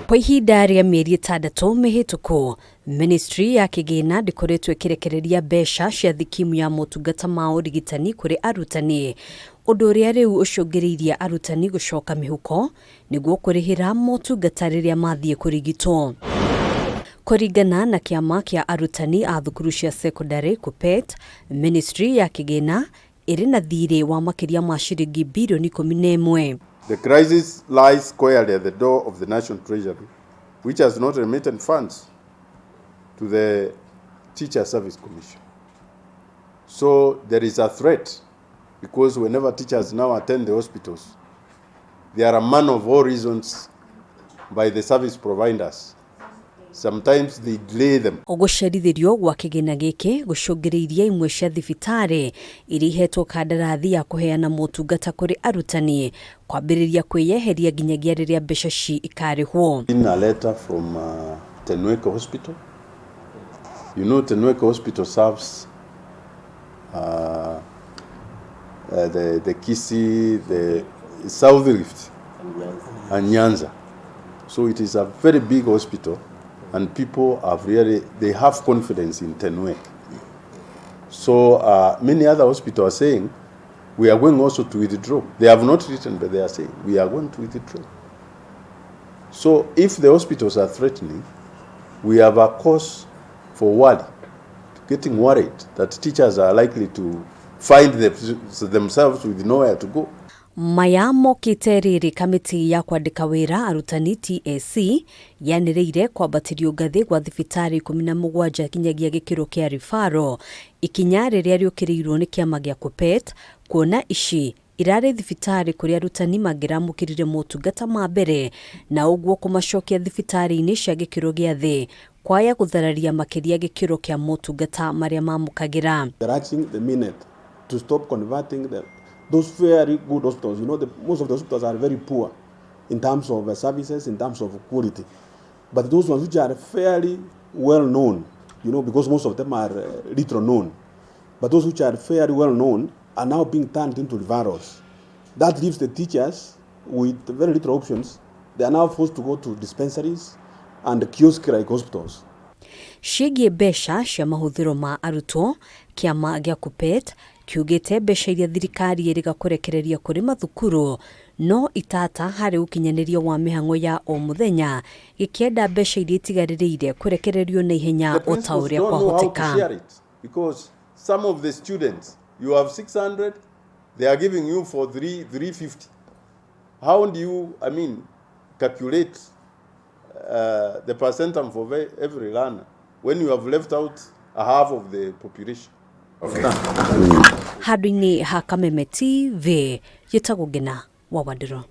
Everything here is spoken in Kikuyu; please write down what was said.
Kwa ihinda rĩa mĩeri 6 mĩhĩtũku, Ministry ya Kĩgĩna ndĩkoretwo ĩkĩrekereria mbeca cia thikimu ya motungata ma ũrigitani kũrĩ arutani, ũndũ ũrĩa rĩu ũcũngĩrĩirie arutani gũcoka mĩhuko nĩguo kũrĩhĩra motungata rĩrĩa mathiĩ kũrigitwo. Kũringana na kĩama kĩa arutani a thukuru cia cekondarĩ KUPPET, Ministry ya Kĩgĩna ĩrĩ na thiirĩ wa makĩria ma ciringi birioni 11. The crisis lies squarely at the door of the National Treasury, which has not remitted funds to the Teacher Service Commission. So there is a threat, because whenever teachers now attend the hospitals, they are a man of all reasons by the service providers. Sometimes they delay them. Gũcerithĩrio gwa kĩgĩna gĩkĩ gũcũngĩrĩirie imwe cia thibitarĩ iria ihetwo kandarathi ya kũheana motungata kũrĩ arutani kwambĩrĩria kwĩyeheria nginyagia rĩrĩa mbeca ci ikarĩhwo. In a letter from Tenwek Hospital, you know Tenwek Hospital serves the Kisii, the South Rift and Nyanza. So it is a very big hospital, and people have really, they have confidence in Tenwek. So many other hospitals are saying, we are going also to withdraw. They have not written, but they are saying, we are going to withdraw. So if the hospitals are threatening, we have a cause for worry, getting worried that teachers are likely to find themselves with nowhere to go. Maya mokĩte rĩrĩ kamĩtĩ ya kwandĩka wĩra arutani TSC yanĩrĩire kwambatĩrio ngathĩ gwa thibitarĩ 17 nginyagia gĩkĩro kĩa referral, ikinya rĩrĩa rĩũkĩrĩirwo nĩ kĩama gĩa KUPPET kuona ici irarĩ thibitarĩ kũrĩa arutani mangĩramũkĩrire motungata ma mbere na ũguo kũmacokia thibitarĩ-inĩ cia gĩkĩro gĩa thĩ kwaya gũthararia makĩria gĩkĩro kĩa motungata marĩa mamũkagĩra. They're asking the minute to stop converting those very good hospitals. Most of the hospitals are very poor in terms of services, in terms of quality. But those ones which are fairly well known, because most of them are little known, but those which are fairly well known are now being turned into referrals. That leaves the teachers with very little options. They are now forced to go to dispensaries and kiosk-like hospitals. Ciĩgiĩ mbeca cia mahũthĩro ma arutwo, kĩama gĩa KUPPET kiugĩte mbeca iria thirikari ĩrĩga kũrekereria kũrĩ mathukuru no itata harĩ ũkinyanĩria wa mĩhang'o ya o mũthenya, gĩkĩenda mbeca iria itigarĩrĩire kũrekererio na ihenya o ta ũrĩa kwahoteka. Because some of the students, you have 600, they are giving you for 350. How do you, I mean, calculate the percentage for every learner when you have left out a half of the population? Okay. Handũ-inĩ ha Kameme TV, gĩtagwo Ngina wa Wandĩro.